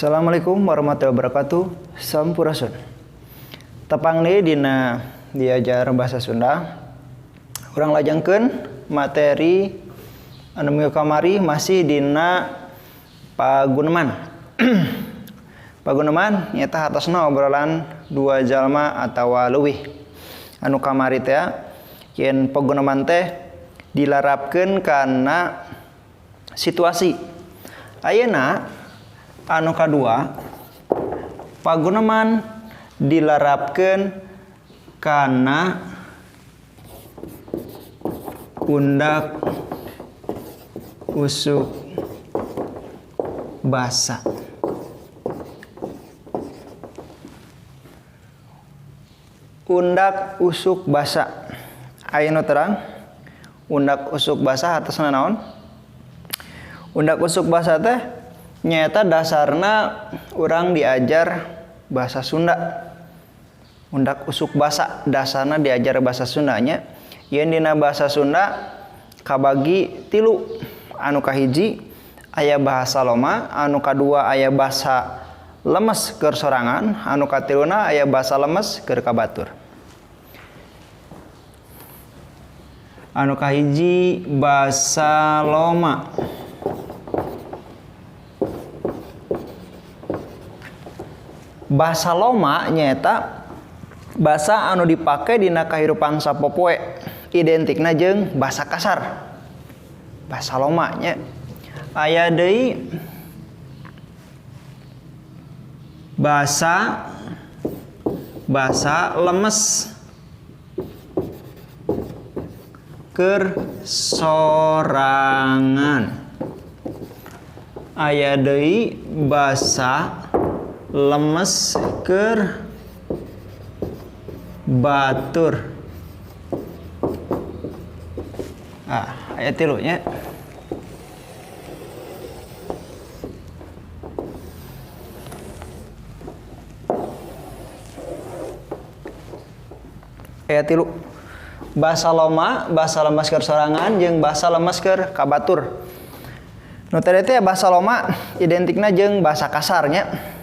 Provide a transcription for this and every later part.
Assalamualaikum warahmatullahi wabarakatuh. Sampurasun. Tepang deui dina diajar bahasa Sunda. Urang lajengkeun materi anu minggu kamari masih dina paguneman. Paguneman nyaeta hartosna obrolan dua jalma atawa leuwih. Anu kamari teh yen paguneman teh dilarapkeun kana situasi. Ayeuna anu kadua, paguneman dilarapkeun kana undak usuk basa. Undak usuk basa. Aya nu terang undak usuk basa hartosna naon? Undak usuk basa teh nyaeta dasarna urang diajar bahasa Sunda. Undak usuk basa dasarna diajar bahasa Sundanya. Yen dina bahasa Sunda kabagi tilu. Anu kahiji aya bahasa loma, anu kadua aya bahasa lemes keur sorangan, anu katiluna aya bahasa lemes keur kabatur. Anu kahiji bahasa loma. Bahasa loma nyaeta bahasa anu dipake dina kahirupan sapopoe, identikna jeung bahasa kasar. Bahasa loma nya. Aya deui bahasa lemes keur sorangan. Aya deui bahasa lemes keur batur. Ah, aya tilu nya. Aya tilu. Bahasa loma, bahasa lemes keur sorangan jeung bahasa lemes keur kabatur. Nu tadi teh bahasa loma identikna jeung bahasa kasarnya.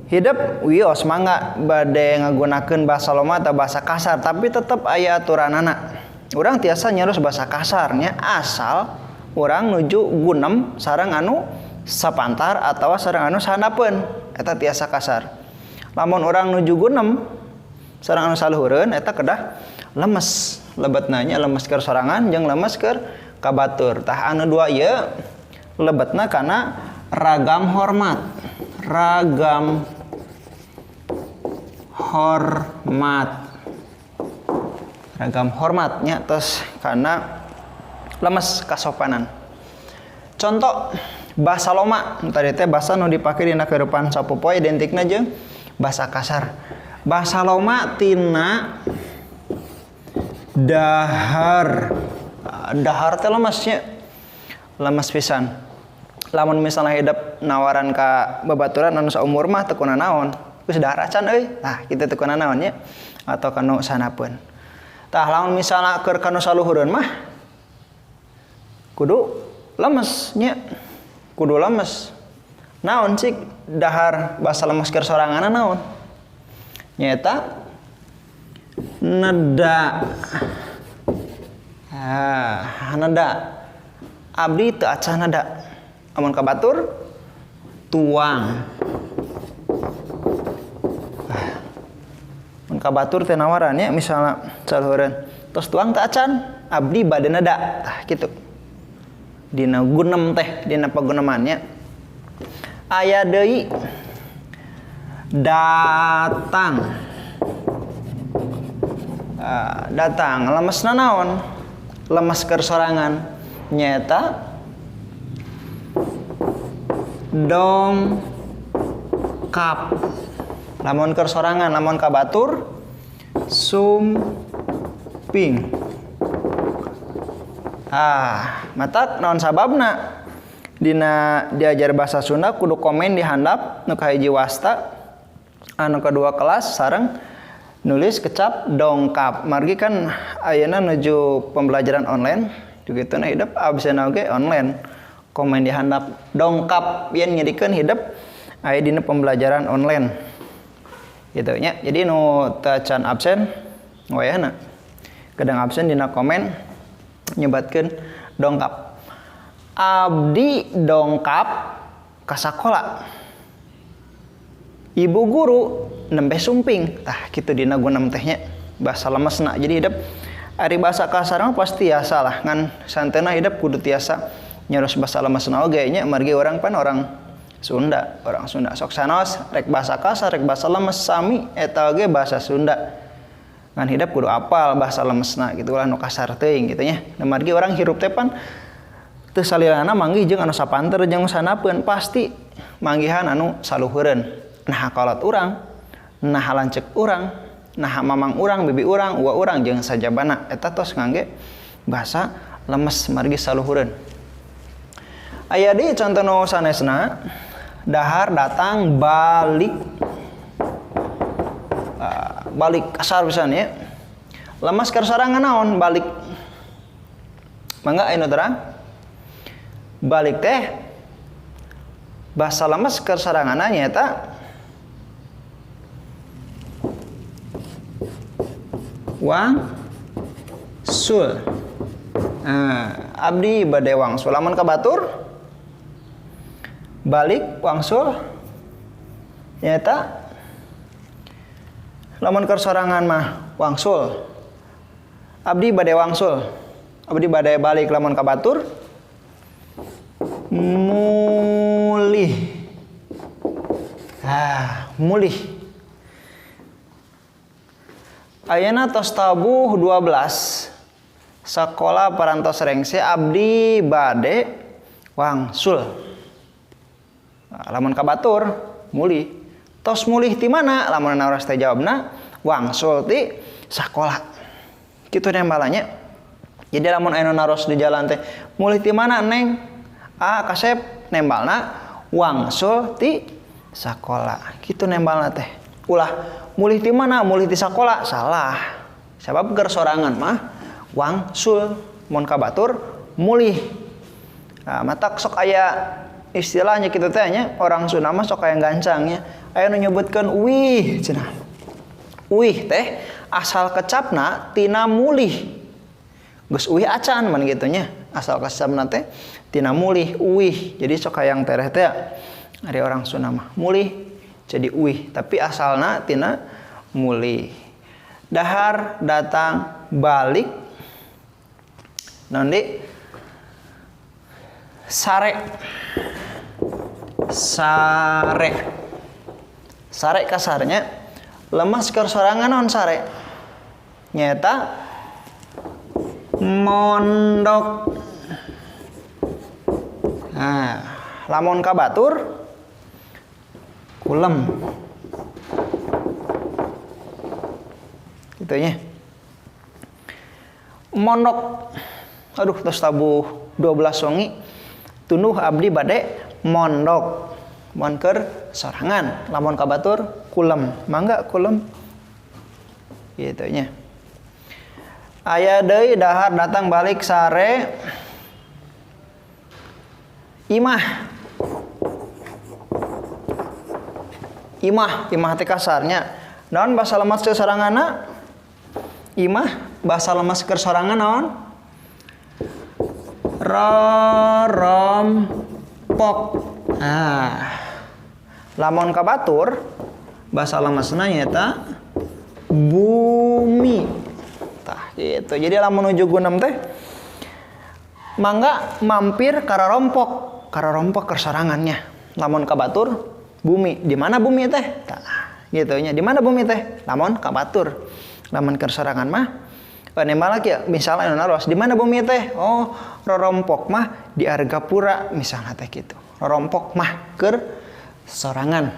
Hidup wios mangga bade ngagunakeun bahasa loma atau bahasa kasar, tapi tetep aya aturanana. Urang tiasa nyerus bahasa kasarnya asal urang nuju gunem sareng anu sapantar atawa sareng anu sahandapeun, eta tiasa kasar. Lamun urang nuju gunem sareng anu saluhureun eta kedah lemes, lebetna nya lemes keur sorangan jeung lemes keur kabatur. Tah anu dua ieu lebetna kana ragam hormat. Ragam hormat. Ragam hormatnya terus karena lemes kasopanan. Contoh bahasa loma tadi teh bahasa nu dipake dina kehidupan sapopoe identikna jeung bahasa kasar. Bahasa loma tina dahar. Dahar teh lemesnya, lemes pisan. Lamun misalnya hidup nawaran ka babaturan anu saumur mah teu kuna naon, geus dahar acan euy. Tah kitu teu kuna naon nya atau kanu sanapeun. Tah lamun misalnya keur kanu saluhureun mah kudu lemes nya, kudu lemes. Naon cik dahar bahasa lemes keur soranganna naon? Nyaeta neda. Ah, neda. Abdi teu acan neda. Amun ka batur tuang. Mun ka batur teh nawaran nya misalna saluhureun. Tos tuang teu acan, abdi bade neda. Tah kitu. Dina gunem teh, dina pagunemannya. Aya deui datang. Datang lemesna naon? Lemes keur sorangan nyaeta dongkap. Lamun keur sorangan, lamun ka batur sumping. Ah, matak naon sababna? Dina diajar bahasa Sunda kudu komen di handap nu kahiji wasta, anu kedua kelas sareng nulis kecap dongkap. Margi kan ayeuna nuju pembelajaran online, kitu na hidup absen oge online. Komen di handap dongkap yen nyedikeun hidep aya dina pembelajaran online. Gitu nya. Jadi nu teu can absen wayahna. Kadang absen dina komen nyebatkeun dongkap. Abdi dongkap ka sakola. Ibu guru nembe sumping. Tah kitu dina gunem teh nya. Bahasa lemesna. Jadi hidep ari bahasa kasar mah pasti tiasa lah, ngan santena hidep kudu tiasa nyerus bahasa lemesna oge nya, margi urang pan orang Sunda, orang Sunda sok sanaos rek bahasa kasar rek bahasa lemes sami eta oge bahasa Sunda. Ngan hidep kudu apal bahasa lemesna gitu lah, nu kasar teuing kitu nya. Da margi urang hirup teh pan teu salilana manggih jeung anu sapanter jeung sanapeun, pasti manggihan anu saluhureun. Nah kolot urang, nah lanceuk urang, nah mamang urang, bibi urang, uwa urang jeung sajabana eta tos ngangge bahasa lemes margi saluhureun. Aya deui contoh nu sanesna, dahar datang balik. Balik kasar pisan ya. Lemes keur sorangan naon balik? Mangga aya nu terang? Balik teh bahasa lemes keur soranganna nyaeta wangsul. Nah, abdi bade wangsul lamun ka batur balik wangsul nyaeta lamun keur sorangan mah wangsul. Abdi bade wangsul. Abdi bade balik lamun ka batur mulih. Ah, mulih. Ayeuna tos tabuh 12. Sakola parantos rengse abdi bade wangsul. Nah, lamun ka batur mulih. Tos mulih ti mana? Lamun naros teh jawabna wangsul ti sakola. Kitu nembalanya. Jadi lamun aya nu naros di jalan teh mulih ti mana neng? Ah kasep nembalna wangsul ti sakola. Kitu nembalna teh. Ulah mulih ti mana? Mulih ti sakola salah. Sabab keur sorangan mah wangsul, mun ka batur mulih. Nah, matak sok aya istilahnya kitu teh nya, orang Sunda mah sok aya gancangnya. Aya nu nyebutkeun uih cenah. Uih teh asal kecapna tina mulih. Geus uih acan man kitu nya. Asal kecapna teh tina mulih uih. Jadi sok hayang tereh teh ari orang Sunda mah mulih jadi uih, tapi asalna tina mulih. Dahar datang balik nanti sare. Sare. Sare kasarnya lemas keur sorangan naon sare? Nyaeta mondok. Nah, lamun ka batur kulem. Gitu nya. Mondok. Aduh, tos tabuh 12 wengi tunduh abdi bade mondok. Mun keur sorangan, lamun ka batur kulem. Mangga kulem. Gitu nya. Aya deui dahar datang balik sare imah. Imah, imah teh kasarnya. Naon bahasa lemas keur soranganna? Imah bahasa lemas keur sorangan naon? Rorompok. Nah, lamun ka batur bahasa lemesna nyaeta bumi. Tah gitu. Jadi lamun nuju gunem teh mangga mampir ka rorompok, ka rorompok keur sorangannya. Lamun ka batur bumi. Di mana bumi teh? Tah gitu nya. Di mana bumi teh? Lamun ka batur. Lamun keur sorangan mah nembal lagi ya, misalnya anu naros, di mana bumi teh? Oh, rorompok mah di Argapura misalnya teh gitu. Rorompok mah keur sorangan.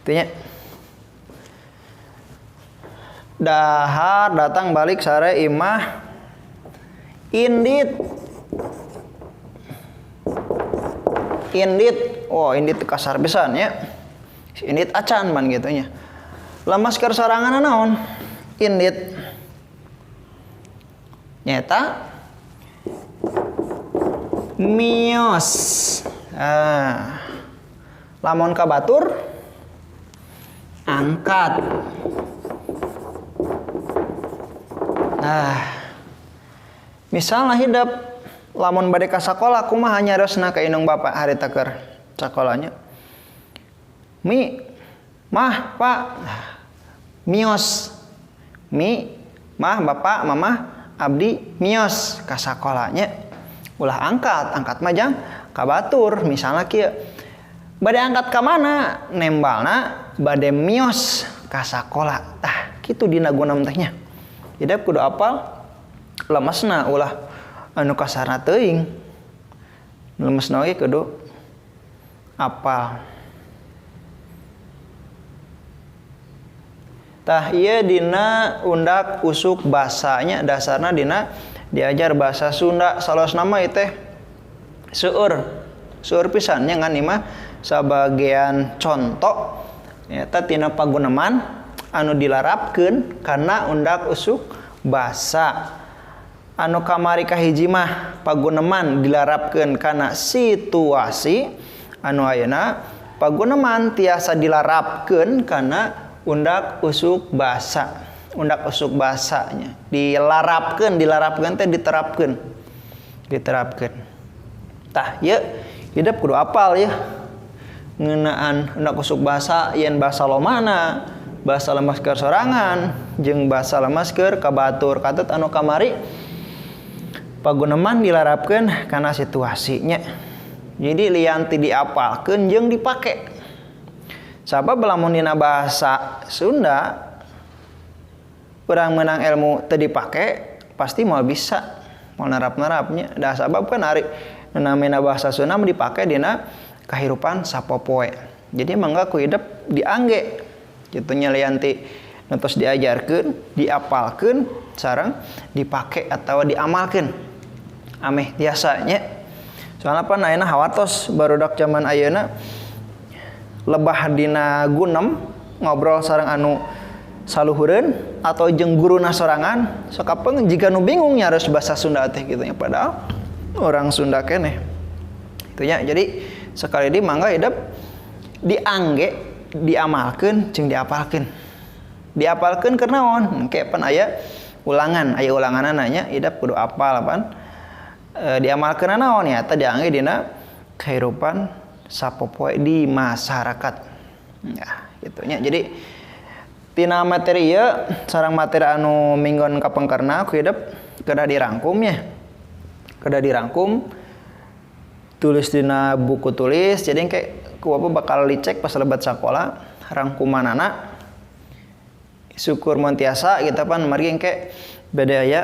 Itunya. Dahar datang balik sare imah indit. Indit. Oh, indit kasar pisan ya. Indit acan man gitu nya. Lemas keur sorangan naon? Indit. Nyata Mios. Lamun ka batur angkat. Nah, misalnya hidep lamun bade ka sakola kumaha nyariosna ka indung bapak harita keur sakolanya. Mi, mah, pak, mios. Mi, mah, bapak, mamah, abdi mios ka sakolanya. Ulah angkat, angkat mah jang ka batur. Misalnya kieu. Bade angkat ka mana? Nembalna bade mios ka sakola. Tah, kitu dina gunem teh nya. Hidep kudu apal lemesna ulah anu kasarna teuing. Lemesna oge kudu apal. Tah ieu dina undak usuk basanya dasarna dina diajar bahasa Sunda salosna mah ieu teh seueur. Seueur pisan nya ngan ieu mah sabagian contoh nyata tina paguneman anu dilarapkeun kana undak usuk basa. Anu kamari kahiji mah paguneman dilarapkeun kana situasi, anu ayeuna paguneman tiasa dilarapkeun kana undak usuk basa. Undak usuk basanya dilarapkeun, dilarapkeun teh diterapkeun. Diterapkeun. Tah ieu hidup kudu apal ya. Ngeunaan undak usuk basa yen basa lomana, basa lemas keur sorangan jeung basa lemas keur ka batur. Katut anu kamari paguneman dilarapkeun kana situasinya. Jadi lian ti diapalkeun jeung dipake. Sabab lamun dina bahasa Sunda urang menang ilmu teu dipake pasti moal bisa, moal narap-narapnya. Da sabab kan ari namina bahasa Sunda mah dipake dina kahirupan sapopoe. Jadi mangga ku hidep diangge kitu nya lian ti nu tos diajarkeun, diapalkeun sareng dipake atawa diamalkeun. Ameh tiasa nya. Soalna pan ayeuna hawatos barudak zaman ayeuna lebah dina gunem ngobrol sareng anu saluhureun atau jeung guruna sorangan sok kapeung jiga nu bingung nyaros bahasa Sunda teh kitu nya, padahal orang Sunda keneh. Kitu nya. Jadi sekali di mangga hidup diangge, diamalkeun jeung diapalkeun. Diapalkeun keur naon? Engke pan aya ulangan, aya ulanganana nya hidup kudu apal pan. Diamalkeun naon ya? Eta diangge dina kehidupan sapopoe di masyarakat. Ya, kitu nya. Jadi tina materi ieu sareng materi anu minggon kapengkerna ku hidup kedah dirangkum nya. Kedah dirangkum tulis dina buku tulis. Jadi engke ku bapak bakal dicek pas lebat sakola rangkumanana. Syukur mun tiasa kita pan margi engke beda aya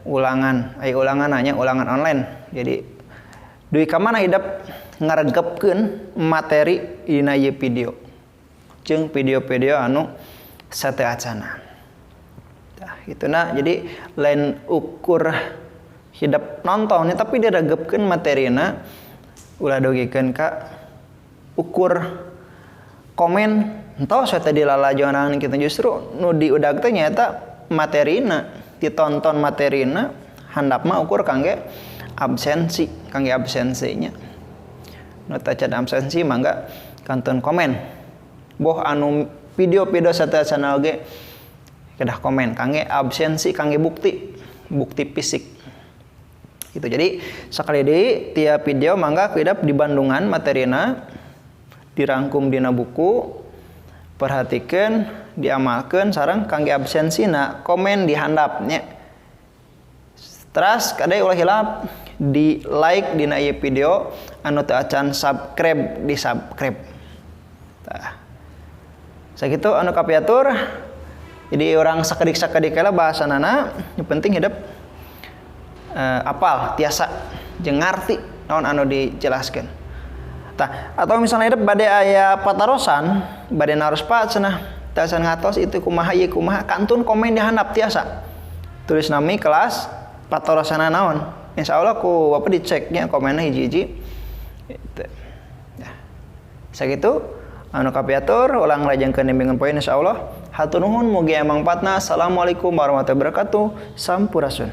ulangan, aya ulangan nanya ulangan online. Jadi duit ka mana hidup ngaregepkeun materi dina ieu video. Jeung video-video anu sateacana. Tah kitu na. Jadi lain ukur hidup nonton tapi diregepkeun materina ulah dogikeun ka ukur komen entos we teh dilalajonan kitu. Justru nu diudag teh nyaeta materina, ditonton materina, handap mah ukur kangge absensi, kangge absensinya. Nu tacan absensi mangga kantun komen. Boh anu video-video sateacana oge kedah komen kangge absensi, kangge bukti, bukti fisik. Gitu. Jadi sekali deui tiap video mangga kuidap di Bandungan materina dirangkum dina buku, perhatikeun, diamalkeun sareng kangge absensina komen di handap nya. Teras kade ulah hilap di like dina ieu video anu teu acan subscribe di subscribe. Tah. Sakitu anu kapiatur. Jadi orang sakedik-sakedik lah bahasanana, yang penting hidup apal tiasa jeung ngarti naon anu dijelaskeun. Tah, atau misalnya hidup bade aya patarosan, bade naros pak cenah tiasa ngatos itu kumaha ieu kumaha, kantun komen di handap tiasa. Tulis nami kelas patarosana naon. Insyaallah ku bapak diceknya komennya hiji-hiji. Gitu. Ya. Sakitu anu kapiatur ulang lajengkeun bimbingan poin insyaallah. Hatur nuhun mugi emang patna. Assalamualaikum warahmatullahi wabarakatuh. Sampurasun.